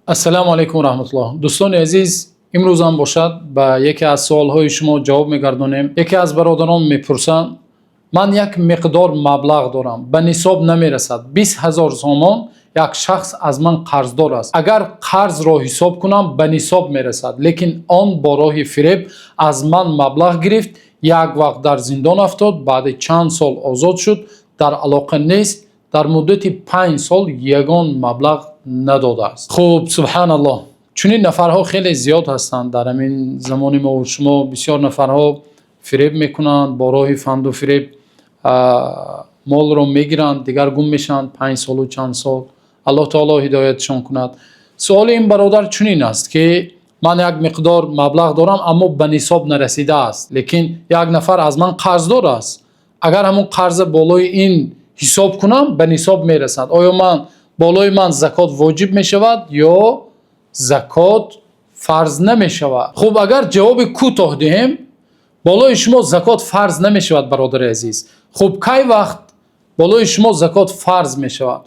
Ассалому алайкум ва раҳматуллоҳ. Дӯстони азиз, имрӯз ҳам бошад, ба яке аз саволҳои шумо ҷавоб мегардонем. Яке аз бародарон мепурсанд: ман як миқдор маблағ дорам, ба нисоб намерасад, 20 000 сомон. Як шахс аз ман қарздор аст. Агар қарзро ҳисоб кунам, ба нисоб мерасад, лекин он бо роҳи фиреб аз ман маблағ гирифт. Як вақт дар зиндон афтод, баъди чанд сол озод шуд, дар алоқа нест. Дар муддати 5 сол ягон маблағ надодааст. Хуб, субҳаналлоҳ, чунин нафарҳо хеле зиёд ҳастанд. Дар ҳамин замони мо шумо бисёр нафарҳо фиреб мекунанд, бо роҳи фанду фиреб молро мегиранд, дигар гум мешаванд 5 солу чанд сол. Аллоҳ таоло ҳидоятшон кунад. Суоли ин бародар чунин аст, ки ман як миқдор маблағ дорам, аммо ба нисоб нарасидааст, лекин як нафар аз ман қарздор аст. Агар ҳамон қарза болои ин ҳисоб кунам, ба нисоб мерасад. Оё ман болои ман закот воҷиб мешавад ё закот фарз намешавад? Хуб, агар ҷавоби кӯтоҳ диҳем, болои шумо закот фарз намешавад, бародари азиз. Хуб, кай вақт болои шумо закот фарз мешавад?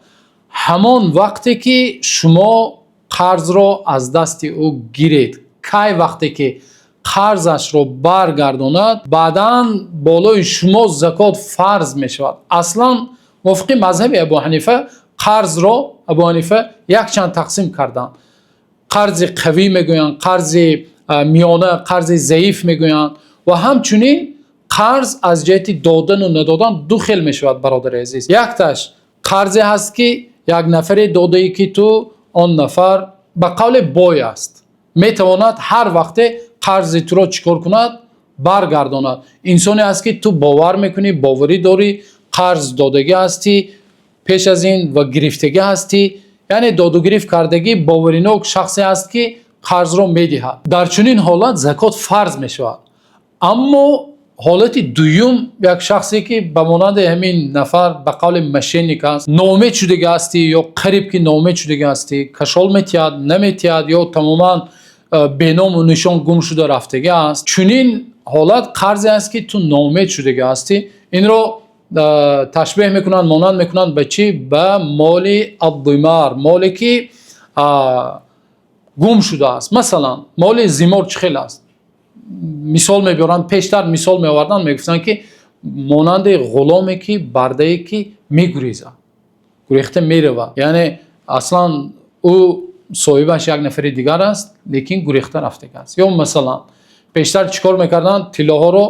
Ҳамон вақте ки шумо қарзро аз дасти ӯ гиред. Кай вақте ки қарзашро баргардонад, баъдан болои шумо закот фарз мешавад. Аслан мувофиқи мазҳаби Абу Ҳанифа, қарзро Абу Ҳанифа якчанд тақсим карданд: қарзи қавӣ мегӯянд, қарзи миёна, қарзи заиф мегӯянд. Ва ҳамчунин қарз аз ҷиҳати додану надодан ду хел мешавад, бародари азиз. Якташ қарзе ҳаст, ки як нафаре додае, ки ту он нафар ба қавле бой аст, метавонад ҳар вақте қарзи туро чӣ кор кунад? Баргардонад. Инсоне аст, ки ту бовар мекунӣ, боварӣ дорӣ, қарз додагӣ ҳастӣ пеш аз ин ва гирифтагӣ ҳастӣ, яъне додугирифт кардагӣ, боваринок шахсе аст, ки қарзро медиҳад. Дар чунин ҳолат закот фарз мешавад. Аммо ҳолати дуюм, як шахсе, ки ба монанди ҳамин нафар, ба қавли мошенник аст, ноумед шудагӣ ҳастӣ ё қариб ки ноумед шудагӣ ҳастӣ, кашол метиҳад, наметиҳад ё тамоман беному нишон гум шуда рафтагӣ аст. Чунин ҳолат қарзе аст, ки ту ноумед шудагӣ ҳастӣ. Инро ташбеҳ мекунанд, монанд мекунанд ба чӣ? Ба моли аддимар, моле ки гум шудааст. Масалан, моли зимор чӣ хел аст? Мисол мебиёранд. Пештар мисол меоварданд, мегуфтанд, ки монанди ғуломе ки, бардае ки мегурезад, гурехта меравад, яъне аслан ӯ соҳибаш як нафари дигар аст, лекин гурехта рафтагааст. Ё масалан, пештар чӣ кор мекарданд? Тиллоҳоро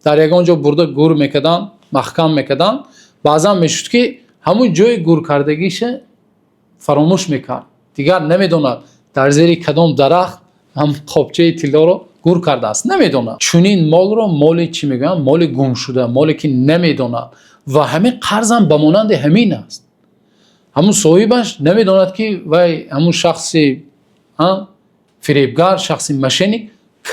дар ягон ҷо бурда гур мекарданд, маҳкам мекарданд. Баъзан мешуд, ки ҳамун ҷои гуркардагиша фаромӯш мекард, дигар намедонад, дар зери кадом дарахт ҳам қобчаи тиллоро гур кардааст, намедонад. Чунин молро моли чӣ мегӯянд? Моли гумшуда, моле ки намедонад. Ва ҳамин қарзам ба монанди ҳамин аст. Ҳамун соҳибаш намедонад, ки вай ҳамун шахси фиребгар, шахси мошенник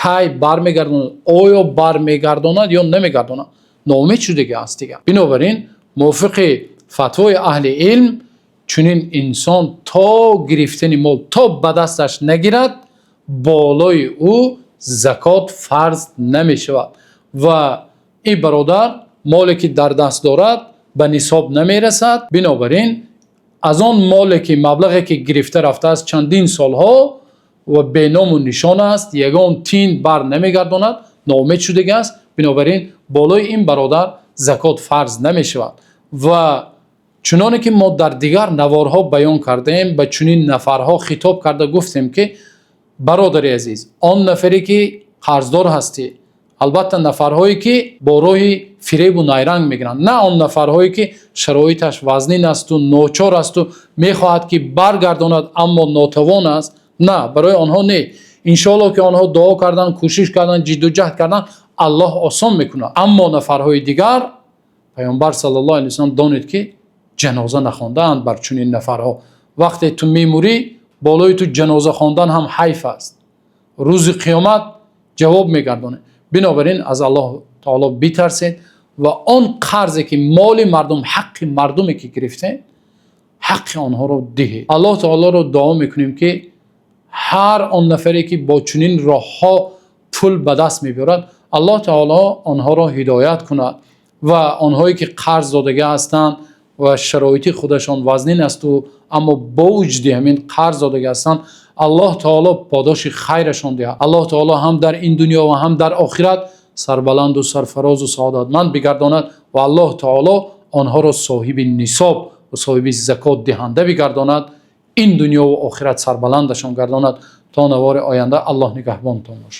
кай бармегардонад, оё бармегардонад ё намегардонад. Ноумед шудагӣ аст дигар. Бинобар ин, мувофиқи фатвои аҳли илм, чунин инсон то гирифтани мол, то ба дасташ нагирад, болои ӯ закот фарз намешавад. Ва ин бародар моле ки дар даст дорад, ба нисоб намерасад. Бинобар ин, аз он моле ки, маблағе ки гирифта рафтааст чандин солҳо ва беному нишон аст, ягон тин бар намегардонад, ноумед шудагӣ аст. Бинобар ин, болои ин бародар закот фарз намешавад. Ва чуноне ки мо дар дигар наворҳо баён кардаем, ба чунин нафарҳо хитоб карда гуфтем, ки бародари азиз, он нафаре ки қарздор ҳастӣ, албатта нафарҳое ки бо роҳи фиребу найранг мегиранд, на он нафарҳое ки шароиташ вазнин асту ночор асту мехоҳад, ки баргардонад, аммо нотавон аст. На, барои онҳо не. Иншоалло, ки онҳо дуо карданд, кӯшиш карданд, ҷидду ҷаҳд карданд, Аллоҳ осон мекунад. Аммо нафарҳои дигар, Паёмбар саллаллоҳу алайҳи васаллам, донед, ки ҷаноза нахондаанд бар чунин нафарҳо. Вақте ту мемурӣ, болои ту ҷаноза хондан ҳам ҳайф аст. Рӯзи қиёмат ҷавоб мегардонед. Бинобар ин, аз Аллоҳ таоло битарсед ва он қарзе ки моли мардум, ҳаққи мардуме ки гирифтед, ҳаққи онҳоро диҳед. Аллоҳ таолоро дуо мекунем, ки ҳар он нафаре ки бо чунин роҳҳо пул ба даст мебиёрад, Аллоҳ таоло онҳоро ҳидоят кунад. Ва онҳое ки қарз додагӣ ҳастанд ва шароити худашон вазнин асту, аммо бо вуҷуди ҳамин қарз додагӣ ҳастанд, Аллоҳ таоло подоши хайрашон диҳад. Аллоҳ таоло ҳам дар ин дунё ва ҳам дар охират сарбаланду сарфарозу саодатманд бигардонад ва Аллоҳ таоло онҳоро соҳиби нисоб ва соҳиби закотдиҳанда бигардонад, ин дунё ва охират сарбаландашон гардонад. То навори оянда, Аллоҳ нигаҳбонтон бошад.